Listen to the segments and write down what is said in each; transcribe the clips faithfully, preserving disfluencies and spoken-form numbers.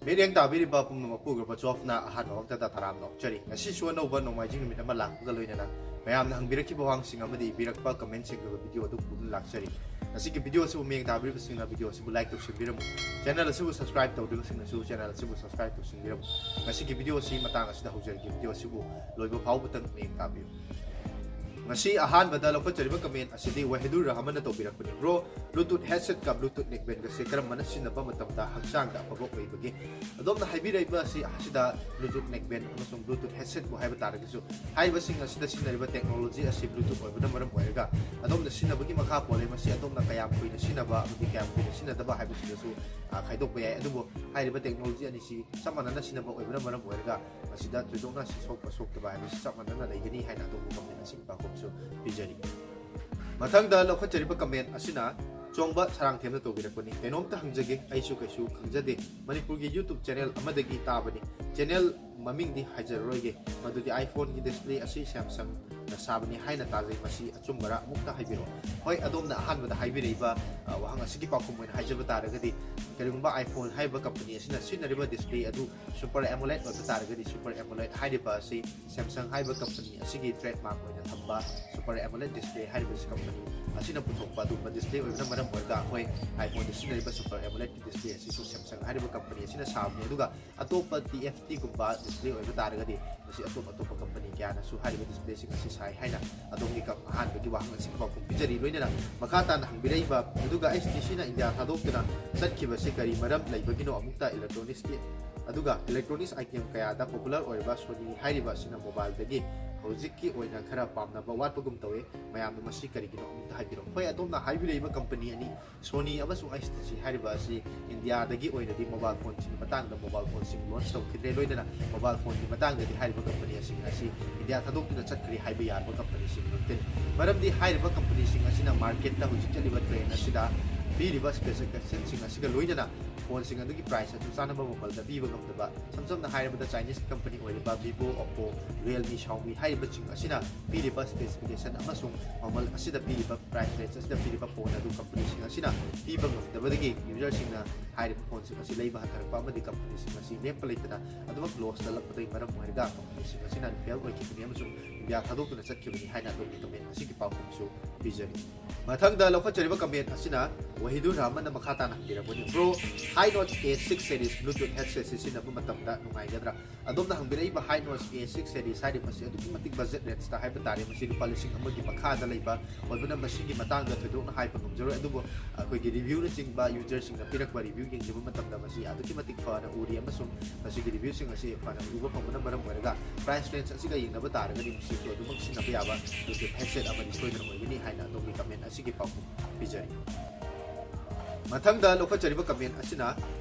ꯃꯤꯠꯌꯦꯡ ꯇꯥꯕꯤꯔꯤꯕ ꯄꯨꯝꯅꯃꯛꯄꯨ group of ꯅ ꯑꯍꯥꯟꯕ ꯃꯛꯇꯗ ꯇꯔꯥꯝꯅ ꯑꯣꯛꯆꯔꯤ꯫ ꯉꯁꯤꯁꯨ ꯑꯅꯧꯕ ꯅꯣꯡꯃꯥꯏꯖꯤꯡ ꯅꯨꯃꯤꯠ ꯑꯃ ꯂꯥꯛꯄꯒ ꯂꯣꯏꯅꯅ ꯃꯌꯥꯝꯅ ꯍꯪꯕꯤꯔꯛꯈꯤꯕ ꯋꯥꯍꯪꯁꯤꯡ ꯑꯃꯗꯤ ꯏꯕꯤꯔꯛꯄ ꯀꯃꯦꯟꯁꯤꯡ ꯑꯗꯨꯒ ꯚꯤꯗꯤꯑꯣ ꯑꯗꯨ ꯄꯨꯗꯨꯅ ꯂꯥꯛꯆꯔꯤ꯫ ꯉꯁꯤꯒꯤ ꯚꯤꯗꯤꯑꯣ ꯑꯁꯤꯕꯨ ꯃꯤꯠꯌꯦꯡ ꯇꯥꯕꯤꯔꯤꯕꯁꯤꯡꯅ ꯚꯤꯗꯤꯑꯣ ꯑꯁꯤꯕꯨ ꯂꯥꯏꯛ ꯇꯧꯁꯤꯟꯕꯤꯔꯝꯃꯨ꯫ ꯆꯦꯅꯦꯜ ꯑꯁꯤꯕꯨ ꯁꯕꯁꯀ꯭ꯔꯥꯏꯕ ꯇꯧꯗ꯭ꯔꯤꯕꯁꯤꯡꯅꯁꯨ ꯆꯦꯅꯦꯜ ꯑꯁꯤꯕꯨ ꯁꯕꯁꯀ꯭ꯔꯥꯏꯕ ꯇꯧꯁꯤꯟꯕꯤꯔꯝꯃꯨ꯫ ꯉꯁꯤꯒꯤ ꯚꯤꯗꯤꯑꯣ ꯑꯁꯤ ꯃꯇꯥꯡ ꯑꯁꯤꯗ ꯍꯧꯖꯔꯒꯦ꯫ ꯚꯤꯗꯤꯑꯣ ꯑꯁꯤꯕꯨ ꯂꯣꯏꯕ ꯐꯥꯎꯕꯇꯪ ꯃꯤꯠꯌꯦꯡ ꯇꯥꯕꯤꯌꯨ꯫ ꯉꯁꯤ ꯑꯍꯥꯟꯕꯗ ꯂꯧꯈꯠꯆꯔꯤꯕ ꯀꯃꯦꯟ ꯑꯁꯤꯗꯤ ꯋꯥꯍꯤꯗꯨꯔ ꯔꯍꯃꯟꯅ ꯇꯧꯕꯤꯔꯛꯄꯅꯤ꯫ ꯕ꯭ꯔꯣ, ꯕ꯭ꯂꯨꯇꯨꯠ ꯍꯦꯗꯁꯦꯠꯀ ꯕ꯭ꯂꯨꯇꯨꯠ ꯅꯦꯛꯕꯦꯟꯒꯁꯦ ꯀꯔꯝꯕꯅ ꯁꯤꯖꯤꯟꯅꯕ ꯃꯇꯝꯗ ꯍꯛꯆꯥꯡꯗ ꯑꯐꯕ ꯑꯣꯏꯕꯒꯦ? ꯑꯗꯣꯝꯅ ꯍꯥꯏꯕꯤꯔꯛꯏꯕ ꯑꯁꯤ ꯑꯁꯤꯗ ꯕ꯭ꯂꯨꯇꯨꯠ ꯅꯦꯛꯕꯦꯟ ꯑꯃꯁꯨꯡ ꯕ꯭ꯂꯨꯇꯨꯠ ꯍꯦꯗꯁꯦꯠꯄꯨ ꯍꯥꯏꯕ ꯇꯥꯔꯒꯁꯨ, ꯍꯥꯏꯔꯤꯕꯁꯤꯡ ꯑꯁꯤꯗ ꯁꯤꯖꯤꯟꯅꯔꯤꯕ ꯇꯦꯛꯅꯣꯂꯣꯖꯤ ꯑꯁꯤ ꯕ꯭ꯂꯨꯇꯨꯠ ꯑꯣꯏꯕꯅ ꯃꯔꯝ ꯑꯣꯏꯔꯒ ꯑꯗꯣꯝꯅ ꯁꯤꯖꯤꯟꯅꯕꯒꯤ ꯃꯈꯥ ꯄꯣꯜꯂꯦ꯫ ꯃꯁꯤ ꯑꯗꯣꯝꯅ ꯀꯌꯥꯝ ꯀꯨꯏꯅ ꯁꯤꯖꯤꯟꯅꯕ ꯑꯃꯗꯤ ꯀꯌꯥꯝ ꯀꯨꯏꯅ ꯁꯤꯖꯤꯟꯅꯗꯕ ꯍꯥꯏꯕꯁꯤꯗꯁꯨ, ꯑ, ꯈꯥꯏꯗꯣꯛꯄ ꯌꯥꯏ꯫ ꯑꯗꯨꯕꯨ ꯍꯥꯏꯔꯤꯕ ꯇꯦꯛꯅꯣꯂꯣꯖꯤ ꯑꯅꯤꯁꯤ ꯆꯞ ꯃꯥꯟꯅꯅ ꯁꯤꯖꯤꯟꯅꯕ ꯑꯣꯏꯕꯅ ꯃꯔꯝ ꯑꯣꯏꯔꯒ ꯃꯁꯤꯗ ꯊꯣꯏꯗꯣꯛꯅ ꯁꯣꯛꯄ ꯁꯣꯛꯇꯕ ꯍꯥꯏꯕꯁꯤ ꯆꯞ ꯃꯥꯟꯅꯅ ꯂꯩꯒꯅꯤ ꯍꯥꯏꯅ ꯑꯗꯣꯝꯕꯨ ꯀꯃꯦꯟ ꯑꯁꯤꯒꯤ ꯄꯥꯎꯈꯨꯝꯁꯨ ꯄꯤꯖꯔꯤ꯫ ꯃꯊꯪꯗ ꯂꯧꯈꯠꯆꯔꯤꯕ ꯀꯃꯦꯟ ꯑꯁꯤꯅ ꯆꯣꯡꯕ ꯁꯔꯥꯡꯊꯦꯝꯅ ꯇꯧꯕꯤꯔꯛꯄꯅꯤ꯫ ꯀꯩꯅꯣꯝꯇ ꯍꯪꯖꯒꯦ, ꯑꯩꯁꯨ ꯀꯩꯁꯨ ꯈꯪꯖꯗꯦ꯫ ꯃꯅꯤꯄꯨꯔꯒꯤ YouTube ꯆꯦꯅꯦꯜ ꯑꯃꯗꯒꯤ ꯇꯥꯕꯅꯤ꯫ ꯆꯦꯅꯦꯜ ꯃꯃꯤꯡꯗꯤ ꯍꯥꯏꯖꯔꯔꯣꯏꯒꯦ, ꯃꯗꯨꯗꯤ iPhone ꯒꯤ display ꯑꯁꯤ Samsung ꯅ ꯁꯥꯕꯅꯤ ꯍꯥꯏꯅ ꯇꯥꯖꯩ꯫ ꯃꯁꯤ ꯑꯆꯨꯝꯕꯔꯥ? ꯑꯃꯨꯛꯇ ꯍꯥꯏꯕꯤꯔꯛꯑꯣ꯫ ꯍꯣꯏ, ꯑꯗꯣꯝꯅ ꯑꯍꯥꯟꯕꯗ ꯍꯥꯏꯕꯤꯔꯛꯏꯕ, ꯑ, ꯋꯥꯍꯪ ꯑꯁꯤꯒꯤ ꯄꯥꯎꯈꯨꯝ ꯑꯣꯏꯅ ꯍꯥꯏꯖꯕ ꯇꯥꯔꯒꯗꯤ, ꯀꯔꯤꯒꯨꯝꯕ iPhone ꯍꯥꯏꯔꯤꯕ ꯀꯝꯄꯅꯤ ꯑꯁꯤꯅ ꯁꯤꯖꯤꯟꯅꯔꯤꯕ display ꯑꯗꯨ Super AMOLED ꯑꯣꯏꯕ ꯇꯥꯔꯒꯗꯤ, Super AMOLED ꯍꯥꯏꯔꯤꯕ ꯑꯁꯤ Samsung ꯍꯥꯏꯔꯤꯕ ꯀꯝꯄꯅꯤ ꯑꯁꯤꯒꯤ trademark ꯑꯣꯏꯅ ꯊꯝꯕ Super AMOLED display ꯍꯥꯏꯔꯤꯕ ꯀꯝꯄꯅꯤ ꯑꯁꯤꯅ ꯄꯨꯊꯣꯛꯄ ꯑꯗꯨꯒꯨꯝꯕ display ꯑꯣꯏꯕꯅ ꯃꯔꯝ ꯑꯣꯏꯔꯒ, ꯑꯩꯈꯣꯏ iPhone ꯗ ꯁꯤꯖꯤꯟꯅꯔꯤꯕ Super AMOLED ꯒꯤ display ꯑꯁꯤꯁꯨ Samsung ꯍꯥꯏꯔꯤꯕ ꯀꯝꯄꯅꯤ ꯑꯁꯤꯅ ꯁꯥꯕꯅꯤ꯫ ꯑꯗꯨꯒ ꯑꯇꯣꯞꯄ TFT ꯒꯨꯝꯕ display ꯑꯣꯏꯕ ꯇꯥꯔꯒꯗꯤ, ꯃꯁꯤ ꯑꯇꯣꯞ ꯑꯇꯣꯞꯄ ꯀꯝꯄꯅꯤ ꯀꯌꯥꯅꯁꯨ ꯍꯥꯏꯔꯤꯕ display ꯁꯤꯡ ꯑꯁꯤ ꯁꯥꯏ ꯍꯥꯏꯅ ꯑꯗꯣꯝꯒꯤ ꯀꯝ-, ꯑꯍꯥꯟꯕꯒꯤ ꯋꯥꯍꯪ ꯑꯁꯤꯒꯤ ꯄꯥꯎꯈꯨꯝ ꯄꯤꯖꯔꯤ꯫ ꯂꯣꯏꯅꯅ ꯃꯈꯥ ꯇꯥꯅ ꯍꯪꯕꯤꯔꯛꯏꯕ, ꯑꯗꯨꯒ HTC ꯅ ꯏꯟꯗꯤꯌꯥ ꯊꯥꯗꯣꯛꯇꯨꯅ ꯆꯠꯈꯤꯕꯁꯤ ꯀꯔꯤ ꯃꯔꯝ ꯂꯩꯕꯒꯤꯅꯣ? ꯑꯃꯨꯛꯇ electronics ꯀꯤ, ꯑꯗꯨꯒ electronics item ꯀꯌꯥꯗ popular ꯑꯣꯏꯔꯕ Sony ꯍꯥꯏꯔꯤꯕ ꯑꯁꯤꯅ mobile ꯗꯒꯤ ꯍꯧꯖꯤꯛꯀꯤ ꯑꯣꯏꯅ ꯈꯔ ꯄꯥꯝꯅꯕ ꯋꯥꯠꯄꯒꯨꯝ ꯇꯧꯏ꯫ ꯃꯌꯥꯝꯅ ꯃꯁꯤ ꯀꯔꯤꯒꯤꯅꯣ ꯑꯃꯨꯛꯇ ꯍꯥꯏꯕꯤꯔꯛꯑꯣ꯫ ꯍꯣꯏ, ꯑꯗꯣꯝꯅ ꯍꯥꯏꯕꯤꯔꯛꯏꯕ ꯀꯝꯄꯅꯤ ꯑꯅꯤ Sony ꯑꯃꯁꯨꯡ HTC ꯍꯥꯏꯔꯤꯕ ꯑꯁꯤ ꯏꯟꯗꯤꯌꯥꯗꯒꯤ ꯑꯣꯏꯅꯗꯤ mobile phone ꯁꯤꯡꯒꯤ ꯃꯇꯥꯡꯗ mobile phone ꯁꯤꯡ launch ꯇꯧꯈꯤꯗ꯭ꯔꯦ, ꯂꯣꯏꯅꯅ mobile phone ꯒꯤ ꯃꯇꯥꯡꯗꯗꯤ ꯍꯥꯏꯔꯤꯕ ꯀꯝꯄꯅꯤ ꯑꯁꯤꯡ ꯑꯁꯤ ꯏꯟꯗꯤꯌꯥ ꯊꯥꯗꯣꯛꯇꯨꯅ ꯆꯠꯈ꯭ꯔꯦ ꯍꯥꯏꯕ ꯌꯥꯔꯕ ꯀꯝꯄꯅꯤ ꯁꯤꯡ ꯉꯥꯛꯇꯅꯤ꯫ ꯃꯔꯝꯗꯤ ꯍꯥꯏꯔꯤꯕ ꯀꯝꯄꯅꯤ ꯁꯤꯡ ꯑꯁꯤꯅ market ꯇ ꯍꯧꯖꯤꯛ ꯆꯠꯂꯤꯕ trend ꯑꯁꯤꯗ ꯄꯤꯔꯤꯕ specification ꯁꯤꯡ ꯑꯁꯤꯒ ꯂꯣꯏꯅꯅ phone ꯁꯤꯡ ꯑꯗꯨꯒꯤ price ꯑꯗꯨ ꯆꯥꯅꯕ ꯃꯃꯜꯗ ꯄꯤꯕ ꯉꯝꯗꯕ, ꯏꯁꯝ ꯁꯝꯅ ꯍꯥꯏꯔꯕꯗ Chinese ꯀꯝꯄꯅꯤ ꯑꯣꯏꯔꯤꯕ Vivo, Oppo, Realme, Xiaomi ꯍꯥꯏꯔꯤꯕꯁꯤꯡ ꯑꯁꯤꯅ ꯄꯤꯔꯤꯕ specification ꯑꯃꯁꯨꯡ ꯃꯃꯜ ꯑꯁꯤꯗ ꯄꯤꯔꯤꯕ price range ꯑꯁꯤꯗ ꯄꯤꯔꯤꯕ phone ꯑꯗꯨ ꯀꯝꯄꯅꯤ ꯁꯤꯡ ꯑꯁꯤꯅ ꯄꯤꯕ ꯉꯝꯗꯕꯗꯒꯤ user ꯁꯤꯡꯅ ꯍꯥꯏꯔꯤꯕ ꯐꯣꯟꯁꯤꯡ ꯑꯁꯤ ꯂꯩꯕ ꯍꯟꯊꯔꯛꯄ ꯑꯃꯗꯤ ꯀꯝꯄꯅꯤꯁꯤꯡ ꯑꯁꯤ ꯂꯦꯞꯄ ꯂꯩꯇꯅ ꯑꯗꯨꯃꯛ ꯂꯣꯁꯇ ꯂꯛꯄꯗꯒꯤ ꯃꯔꯝ ꯑꯣꯏꯔꯒ ꯀꯝꯄꯅꯤꯁꯤꯡ ꯑꯁꯤꯅ ꯐꯦꯜ ꯑꯣꯏꯈꯤꯕꯅꯤ ꯑꯃꯁꯨꯡ ꯏꯟꯗꯤꯌꯥ ꯊꯥꯗꯣꯛꯇꯨꯅ ꯆꯠꯈꯤꯕꯅꯤ ꯍꯥꯏꯅ ꯑꯗꯣꯝꯒꯤ ꯀꯃꯦꯟ ꯑꯁꯤꯒꯤ ꯄꯥꯎꯈꯨꯝꯁꯨ ꯄꯤꯖꯔꯤ꯫ ꯃꯊꯪꯗ ꯂꯧꯈꯠꯆꯔꯤꯕ ꯀꯃꯦꯟ ꯑꯁꯤꯅ ꯋꯥꯍꯤꯗꯨ ꯔꯍꯃꯟꯅ ꯃꯈꯥ ꯇꯥꯅ ꯍꯪꯕꯤꯔꯛꯄꯅꯤ, "Bro, Hinox A six series Bluetooth headset ꯁꯤ ꯁꯤꯖꯤꯟꯅꯕ ꯃꯇꯝꯗ ꯅꯨꯡꯉꯥꯏꯒꯗ꯭ꯔꯥ?" ꯑꯗꯣꯝꯅ ꯍꯪꯕꯤꯔꯛꯏꯕ Hinox A six series ꯍꯥꯏꯔꯤꯕ ꯑꯁꯤ ꯑꯗꯨꯛꯀꯤ ꯃꯇꯤꯛ ꯕꯖꯦꯠ ꯔꯦꯟꯖꯇ ꯍꯥꯏꯕ ꯇꯥꯔꯦ꯫ ꯃꯁꯤ ꯂꯨꯄꯥ ꯂꯤꯁꯤꯡ ꯑꯃꯒꯤ ꯃꯈꯥꯗ ꯂꯩꯕ ꯑꯣꯏꯕꯅ ꯃꯁꯤꯒꯤ ꯃꯇꯥꯡꯗ ꯊꯣꯏꯗꯣꯛꯅ ꯍꯥꯏꯕ ꯉꯝꯖꯔꯣꯏ꯫ ꯑꯗꯨꯕꯨ ꯑꯩꯈꯣꯏꯒꯤ ꯔꯤꯚ꯭ꯌꯨꯅꯆꯤꯡꯕ, ꯌꯨꯖꯔꯁꯤꯡꯅ ꯄꯤꯔꯛꯄ ꯔꯤꯚ꯭ꯌꯨ ꯌꯦꯡꯖꯕ ꯃꯇꯝꯗ ꯃꯁꯤ ꯑꯗꯨꯛꯀꯤ ꯃꯇꯤꯛ ꯐꯅ ꯎꯔꯤ ꯑꯃꯁꯨꯡ ꯃꯁꯤꯒꯤ ꯔꯤꯚ꯭ꯌꯨꯁꯤꯡ ꯑꯁꯤ ꯐꯅ ꯎꯕ ꯐꯪꯕꯅ ꯃꯔꯝ ꯑꯣꯏꯔꯒ ꯄ꯭ꯔꯥꯏꯁ ꯔꯦꯟꯖ ꯑꯁꯤꯒ ꯌꯦꯡꯅꯕ ꯇꯥꯔꯒꯗꯤ ꯃꯁꯤꯁꯨ ꯑꯗꯨꯃꯛ ꯁꯤꯖꯤꯟꯅꯕ ꯌꯥꯕ Bluetooth headset ꯑꯃꯗꯤ ꯁꯣꯏꯗꯅ ꯑꯣꯏꯒꯅꯤ ꯍꯥꯏꯅ ꯑꯗꯣꯝꯒꯤ ꯀꯃꯦꯟ ꯑꯁꯤꯒꯤ ꯄꯥꯎꯈꯨꯝ ꯄꯤꯖꯔꯤ꯫ ꯃꯊꯪꯗ ꯂꯧꯈꯠꯆꯔꯤꯕ ꯀꯃꯦꯟ ꯑꯁꯤꯅ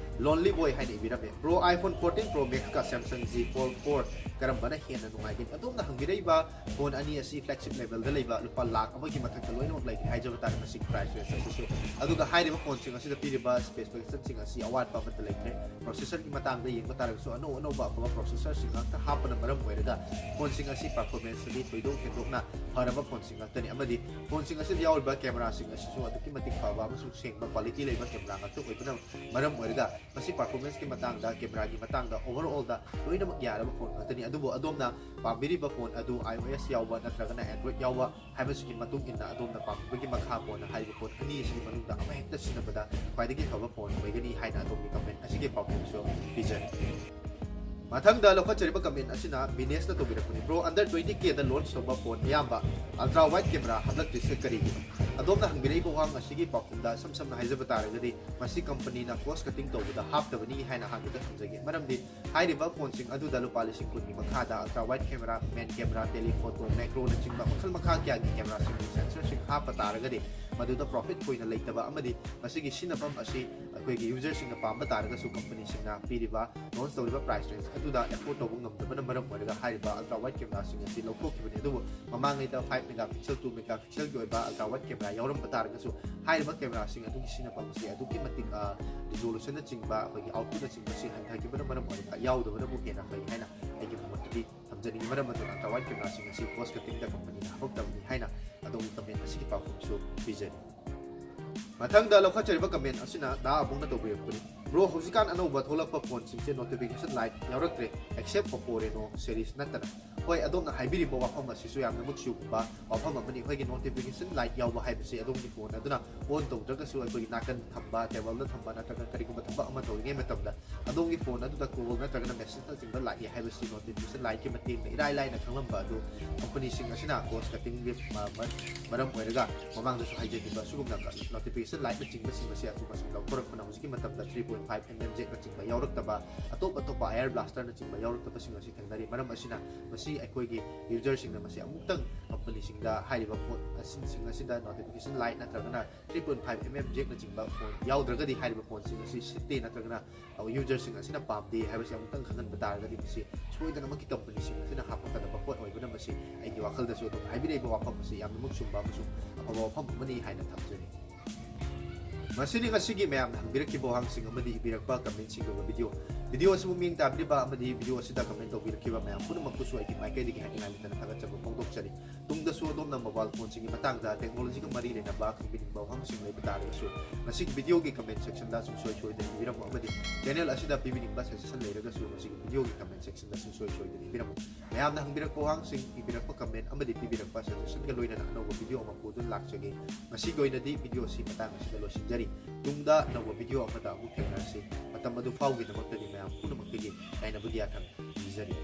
Lonely Boy ꯍꯥꯏꯅ ꯏꯕꯤꯔꯝꯃꯤ, "Bro, iPhone fourteen Pro Max ꯀ Samsung Z Fold Four ꯀꯔꯝꯕꯅ ꯍꯦꯟꯅ ꯅꯨꯡꯉꯥꯏꯒꯅꯤ?" ꯑꯗꯣꯝꯅ ꯍꯪꯕꯤꯔꯛꯏꯕ ꯐꯣꯟ ꯑꯅꯤ ꯑꯁꯤ flagship level ꯗ ꯂꯩꯕ ꯂꯨꯄꯥ ꯂꯥꯈ ꯑꯃꯒꯤ ꯃꯊꯛꯇ ꯂꯣꯏꯅꯃꯛ ꯂꯩꯒꯅꯤ ꯍꯥꯏꯖꯕ ꯇꯥꯔꯦ ꯃꯁꯤꯒꯤ ꯄ꯭ꯔꯥꯏꯁ ꯔꯦꯟꯖ ꯑꯁꯤꯁꯨ꯫ ꯑꯗꯨꯒ ꯍꯥꯏꯔꯤꯕ ꯐꯣꯟꯁꯤꯡ ꯑꯁꯤꯗ ꯄꯤꯔꯤꯕ specification ꯁꯤꯡ ꯑꯁꯤ ꯑꯋꯥꯠꯄ ꯑꯃꯠꯇ ꯂꯩꯇ꯭ꯔꯦ꯫ ꯄ꯭ꯔꯣꯁꯦꯁꯔꯒꯤ ꯃꯇꯥꯡꯗ ꯌꯦꯡꯕ ꯇꯥꯔꯒꯁꯨ ꯑꯅꯧ ꯑꯅꯧꯕ ꯑꯐꯕ ꯄ꯭ꯔꯣꯁꯦꯁꯔꯁꯤꯡ ꯉꯥꯛꯇ ꯍꯥꯞꯄꯅ ꯃꯔꯝ ꯑꯣꯏꯔꯒ ꯐꯣꯟꯁꯤꯡ ꯑꯁꯤ performance ꯇꯗꯤ ꯊꯣꯏꯗꯣꯛ ꯍꯦꯟꯗꯣꯛꯅ ꯐꯔꯕ ꯐꯣꯟꯁꯤꯡ ꯉꯥꯛꯇꯅꯤ꯫ ꯑꯃꯗꯤ ꯐꯣꯟꯁꯤꯡ ꯑꯁꯤꯗ ꯌꯥꯎꯔꯤꯕ ꯀꯦꯃꯦꯔꯥꯁꯤꯡ ꯑꯁꯤꯁꯨ ꯑꯗꯨꯛꯀꯤ ꯃꯇꯤꯛ ꯐꯕ ꯑꯃꯁꯨꯡ ꯁꯦꯡꯕ quality ꯂꯩꯕ ꯀꯦꯃꯦꯔꯥ ꯉꯥꯛꯇ ꯑꯣꯏꯕꯅ ꯃꯔꯝ ꯑꯣꯏꯔꯒ ꯃꯁꯤ performance ꯀꯤ ꯃꯇꯥꯡꯗ, ꯀꯦꯃꯦꯔꯥꯒꯤ ꯃꯇꯥꯡꯗ overall ꯗ ꯂꯣꯏꯅꯃꯛ ꯌꯥꯔꯕ ꯐꯣꯟ ꯉꯥꯛꯇꯅꯤ꯫ ꯑꯗꯨꯕꯨ ꯑꯗꯣꯝꯅ ꯄꯥꯝꯕꯤꯔꯤꯕ ꯐꯣꯟ ꯑꯗꯨ iOS ꯌꯥꯎꯕ ꯅꯠꯇ꯭ꯔꯒꯅ Android ꯌꯥꯎꯕ ꯍꯥꯏꯕꯁꯤꯒꯤ ꯃꯇꯨꯡ ꯏꯟꯅ ꯑꯗꯣꯝꯅ ꯄꯥꯝꯕꯤꯕꯒꯤ ꯃꯈꯥ ꯄꯣꯟꯅ ꯍꯥꯏꯔꯤꯕ ꯐꯣꯟ ꯑꯅꯤ ꯑꯁꯤꯒꯤ ꯃꯅꯨꯡꯗ ꯑꯃꯍꯦꯛꯇ ꯁꯤꯖꯤꯟꯅꯕꯗ ꯈ꯭ꯋꯥꯏꯗꯒꯤ ꯐꯕ ꯐꯣꯟ ꯑꯣꯏꯒꯅꯤ ꯍꯥꯏꯅ ꯑꯗꯣꯝꯒꯤ ꯀꯃꯦꯟ ꯑꯁꯤꯒꯤ ꯄꯥꯎꯈꯨꯝꯁꯨ ꯄꯤꯖꯔꯤ꯫ ꯃꯊꯪꯗ ꯂꯧꯈꯠꯆꯔꯤꯕ ꯀꯃꯦꯟ ꯑꯁꯤꯅ ꯕꯤꯅꯦꯁꯅ ꯇꯧꯕꯤꯔꯛꯄꯅꯤ, "Bro, under twenty K ꯗ launch ꯇꯧꯕ ꯐꯣꯟ ꯑꯌꯥꯝꯕ ultra wide camera ꯍꯥꯞꯂꯛꯇ꯭ꯔꯤꯁꯦ ꯀꯔꯤꯒꯤꯅꯣ?" ꯑꯗꯣꯝꯅ ꯍꯪꯕꯤꯔꯛꯏꯕ ꯋꯥꯍꯪ ꯑꯁꯤꯒꯤ ꯄꯥꯎꯈꯨꯝꯗ ꯏꯁꯝ ꯁꯝꯅ ꯍꯥꯏꯖꯕ ꯇꯥꯔꯒꯗꯤ ꯃꯁꯤ ꯀꯝꯄꯅꯤꯅ cost cutting ꯇꯧꯕꯗ ꯍꯥꯞꯇꯕꯅꯤ ꯍꯥꯏꯅ ꯑꯍꯥꯟꯕꯗ ꯊꯝꯖꯒꯦ꯫ ꯃꯔꯝꯗꯤ ꯍꯥꯏꯔꯤꯕ ꯐꯣꯟꯁꯤꯡ ꯑꯗꯨꯗ ꯂꯨꯄꯥ ꯂꯤꯁꯤꯡ ꯀꯨꯟꯒꯤ ꯃꯈꯥꯗ ultra wide camera, main camera, telephoto, macro ꯅꯆꯤꯡꯕ ꯃꯈꯜ ꯃꯈꯥ ꯀꯌꯥꯒꯤ ꯀꯦꯃꯦꯔꯥꯁꯤꯡꯒꯤ ꯁꯦꯟꯁꯔꯁꯤꯡ ꯍꯥꯞꯄ ꯇꯥꯔꯒꯗꯤ ꯃꯗꯨꯗ profit ꯊꯣꯏꯅ ꯂꯩꯇꯕ ꯑꯃꯗꯤ ꯃꯁꯤꯒꯤ ꯁꯤꯖꯤꯟꯅꯐꯝ ꯑꯁꯤ ꯑꯩꯈꯣꯏꯒꯤ ꯌꯨꯖꯔꯁꯤꯡꯅ ꯄꯥꯝꯕ ꯇꯥꯔꯒꯁꯨ ꯀꯝꯄꯅꯤꯁꯤꯡꯅ ꯄꯤꯔꯤꯕ launch ꯇꯧꯔꯤꯕ price range ꯑꯗꯨꯗ afford ꯇꯧꯕ ꯉꯝꯗꯕꯅ ꯃꯔꯝ ꯑꯣꯏꯔꯒ ꯍꯥꯏꯔꯤꯕ ultra wide cameraꯁꯤꯡ ꯑꯁꯤ ꯂꯧꯊꯣꯛꯈꯤꯕꯅꯤ꯫ ꯑꯗꯨꯕꯨ ꯃꯃꯥꯡꯉꯩꯗ five megapixel, two megapixel ꯒꯤ ꯑꯣꯏꯕ ultra wide camera ꯌꯥꯎꯔꯝꯕ ꯇꯥꯔꯒꯁꯨ ꯍꯥꯏꯔꯤꯕ ꯀꯦꯃꯦꯔꯥꯁꯤꯡ ꯑꯗꯨꯒꯤ ꯁꯤꯖꯤꯟꯅꯐꯝ ꯑꯁꯤ ꯑꯗꯨꯛꯀꯤ ꯃꯇꯤꯛ resolution ꯅꯆꯤꯡꯕ, ꯑꯩꯈꯣꯏꯒꯤ output ꯅꯆꯤꯡꯕꯁꯤ ꯍꯟꯊꯈꯤꯕꯅ ꯃꯔꯝ ꯑꯣꯏꯔꯒ ꯌꯥꯎꯗꯕꯅꯕꯨ ꯍꯦꯟꯅ ꯐꯩ ꯍꯥꯏꯅ ꯑꯩꯒꯤ ꯃꯣꯠꯇꯗꯤ ꯊꯝꯖꯅꯤꯡꯉꯤ꯫ ꯃꯔꯝ ꯑꯗꯨꯅ ultra wide cameraꯁꯤꯡ ꯑꯁꯤ cost cutting ꯗ ꯀꯝꯄꯅꯤꯅ ꯍꯥꯞꯄꯛꯇꯕꯅꯤ ꯍꯥꯏꯅ ꯑꯗꯣꯝꯒꯤ ꯀꯃꯦꯟ ꯑꯁꯤꯒꯤ ꯄꯥꯎꯈꯨꯝꯁꯨ ꯄꯤꯖꯔꯤ꯫ ꯃꯊꯪꯗ ꯂꯧꯈꯠꯆꯔꯤꯕ comment ꯑꯁꯤꯅ ꯗꯥ ꯑꯕꯨꯡꯅ ꯇꯧꯕꯤꯔꯛꯄꯅꯤ꯫ Bro, ꯍꯧꯖꯤꯛꯀꯥꯟ ꯑꯅꯧꯕ ꯊꯣꯛꯂꯛꯄ phoneꯁꯤꯡꯁꯦ notification light ꯌꯥꯎꯔꯛꯇ꯭ꯔꯦ, except Oppo Reno series ꯅꯠꯇꯅ꯫ ꯍꯣꯏ, ꯑꯗꯣꯝꯅ ꯍꯥꯏꯕꯤꯔꯤꯕ ꯋꯥꯐꯝ ꯑꯁꯤꯁꯨ ꯌꯥꯝꯅꯃꯛ ꯆꯨꯝꯕ ꯋꯥꯐꯝ ꯑꯃꯅꯤ꯫ ꯑꯩꯈꯣꯏꯒꯤ notification light ꯌꯥꯎꯕ ꯍꯥꯏꯕꯁꯤ ꯑꯗꯣꯝꯒꯤ phone ꯑꯗꯨꯅ on ꯇꯧꯗ꯭ꯔꯒꯁꯨ ꯑꯩꯈꯣꯏꯒꯤ ꯅꯥꯀꯟ ꯊꯝꯕ, tableꯗ ꯊꯝꯕ ꯅꯠꯇ꯭ꯔꯒ ꯀꯔꯤꯒꯨꯝꯕ ꯊꯕꯛ ꯑꯃ ꯇꯧꯔꯤꯉꯩ ꯃꯇꯝꯗ ꯑꯗꯣꯝꯒꯤ phone ꯑꯗꯨꯗ call ꯅꯠꯇ꯭ꯔꯒꯅ messageꯅꯆꯤꯡꯕ ꯂꯥꯛꯏ ꯍꯥꯏꯕꯁꯤ notification lightꯀꯤ ꯃꯇꯦꯡꯅ ꯏꯔꯥꯏ ꯂꯥꯏꯅ ꯈꯪꯂꯝꯕ ꯑꯗꯨ companyꯁꯤꯡ ꯑꯁꯤꯅ cost cuttingꯒꯤ ꯃ-, ꯃ-, ꯃꯔꯝ ꯑꯣꯏꯔꯒ ꯃꯃꯥꯡꯗꯁꯨ ꯍꯥꯏꯖꯈꯤꯕ ꯑꯁꯤꯒꯨꯝꯅ notification lightꯅꯆꯤꯡꯕꯁꯤꯡ ꯑꯁꯤ ꯑꯆꯨꯝ ꯑꯁꯨꯝ ꯂꯧꯊꯣꯔꯛꯄꯅ ꯍꯧꯖꯤꯛꯀꯤ ꯃꯇꯝꯗ three point five mm jackꯅꯆꯤꯡꯕ ꯌꯥꯎꯔꯛꯇꯕ, ꯑꯇꯣꯞ ꯑꯇꯣꯞꯄ IR blasterꯅꯆꯤꯡꯕ ꯌꯥꯎꯔꯛꯇꯕꯁꯤꯡ ꯑꯁꯤ ꯊꯦꯡꯅꯔꯤ꯫ ꯃꯔꯝ ꯑꯁꯤꯅ ꯃꯁꯤ ꯑꯩꯈꯣꯏꯒꯤ userꯁꯤꯡꯅ ꯃꯁꯤ ꯑꯃꯨꯛꯇꯪ companyꯁꯤꯡꯗ ꯍꯥꯏꯔꯤꯕ ꯄꯣꯠ ꯑꯁꯤꯁꯤꯡ ꯑꯁꯤꯗ notification light ꯅꯠꯇ꯭ꯔꯒꯅ three point five mm jackꯅꯆꯤꯡꯕ phone ꯌꯥꯎꯗ꯭ꯔꯒꯗꯤ ꯍꯥꯏꯔꯤꯕ phoneꯁꯤꯡ ꯑꯁꯤ ꯁꯤꯠꯇꯦ ꯅꯠꯇ꯭ꯔꯒꯅ userꯁꯤꯡ ꯑꯁꯤꯅ ꯄꯥꯝꯗꯦ ꯍꯥꯏꯕꯁꯤ ꯑꯃꯨꯛꯇꯪ ꯈꯪꯍꯟꯕ ꯇꯥꯔꯒꯗꯤ ꯃꯁꯤ ꯁꯣꯏꯗꯅꯃꯛꯀꯤ companyꯁꯤꯡ ꯑꯁꯤꯅ ꯍꯥꯞꯄꯛꯀꯗꯕ ꯄꯣꯠ ꯑꯣꯏꯕꯅ ꯃꯁꯤ ꯑꯩꯒꯤ ꯋꯥꯈꯜꯗꯁꯨ ꯑꯗꯨꯝ ꯍꯥꯏꯕꯤꯔꯛꯏꯕ ꯋꯥꯐꯝ ꯑꯁꯤ ꯌꯥꯝꯅꯃꯛ ꯆꯨꯝꯕ ꯑꯃꯁꯨꯡ ꯑꯐꯕ ꯋꯥꯐꯝ ꯑꯃꯅꯤ ꯍꯥꯏꯅ ꯊꯝꯖꯔꯤ꯫ ꯃꯁꯤꯅꯤ ꯉꯁꯤꯒꯤ ꯃꯌꯥꯝꯅ ꯍꯪꯕꯤꯔꯛꯈꯤꯕ ꯋꯥꯍꯪꯁꯤꯡ ꯑꯃꯗꯤ ꯏꯕꯤꯔꯛꯄ commentꯁꯤꯡꯗꯨꯒ video, video ꯑꯁꯤꯕꯨ ꯃꯤꯠꯌꯦꯡ ꯇꯥꯕꯤꯔꯤꯕ ꯑꯃꯗꯤ video ꯑꯁꯤꯗ comment ꯇꯧꯕꯤꯔꯛꯈꯤꯕ ꯃꯌꯥꯝ ꯄꯨꯝꯅꯃꯛꯄꯨꯁꯨ ꯑꯩꯒꯤ ꯃꯥꯏꯀꯩꯗꯒꯤ ꯍꯥꯏꯅꯤꯡꯉꯥꯏ ꯂꯩꯇꯅ ꯊꯥꯒꯠꯆꯕ ꯐꯣꯡꯗꯣꯛꯆꯔꯤ꯫ ꯇꯨꯡꯗꯁꯨ ꯑꯗꯣꯝꯅ mobile phoneꯁꯤꯡꯒꯤ ꯃꯇꯥꯡꯗ technologyꯒ ꯃꯔꯤ ꯂꯩꯅꯕ ꯈꯪꯕꯤꯅꯤꯡꯕ ꯋꯥꯐꯝꯁꯤꯡ ꯂꯩꯕ ꯇꯥꯔꯒꯁꯨ ꯉꯁꯤꯒꯤ videoꯒꯤ comment sectionꯗ ꯁꯨꯡꯁꯣꯏ ꯁꯣꯏꯗꯅ ꯏꯕꯤꯔꯝꯃꯨ ꯑꯃꯗꯤ channel ꯑꯁꯤꯗ ꯄꯤꯕꯤꯅꯤꯡꯕ suggestion ꯂꯩꯔꯒꯁꯨ ꯉꯁꯤꯒꯤ videoꯒꯤ comment sectionꯗ ꯁꯨꯡꯁꯣꯏ ꯁꯣꯏꯗꯅ ꯏꯕꯤꯔꯝꯃꯨ꯫ ꯃꯌꯥꯝꯅ ꯍꯪꯕꯤꯔꯛꯄ ꯋꯥꯍꯪꯁꯤꯡ, ꯏꯕꯤꯔꯛꯄ comment ꯑꯃꯗꯤ ꯄꯤꯕꯤꯔꯛꯄ suggestionꯒ ꯂꯣꯏꯅꯅ ꯑꯅꯧꯕ video ꯑꯃ ꯄꯨꯗꯨꯅ ꯂꯥꯛꯆꯒꯦ꯫ ꯉꯁꯤꯒꯤ ꯑꯣꯏꯅꯗꯤ video ꯑꯁꯤ ꯃꯇꯥꯡ ꯑꯁꯤꯗ ꯂꯣꯏꯁꯤꯟꯖꯔꯤ꯫ ꯇꯨꯡꯗ ꯑꯅꯧꯕ video ꯑꯃꯗ ꯑꯃꯨꯛ ꯊꯦꯡꯅꯔꯁꯤ꯫ ꯃꯇꯝ ꯑꯗꯨ ꯐꯥꯎꯒꯤꯗꯃꯛꯇꯗꯤ ꯃꯌꯥꯝ ꯄꯨꯝꯅꯃꯛꯇꯒꯤ ꯌꯥꯏꯅꯕꯒꯤ ꯌꯥꯊꯪ ꯄꯤꯖꯔꯤ꯫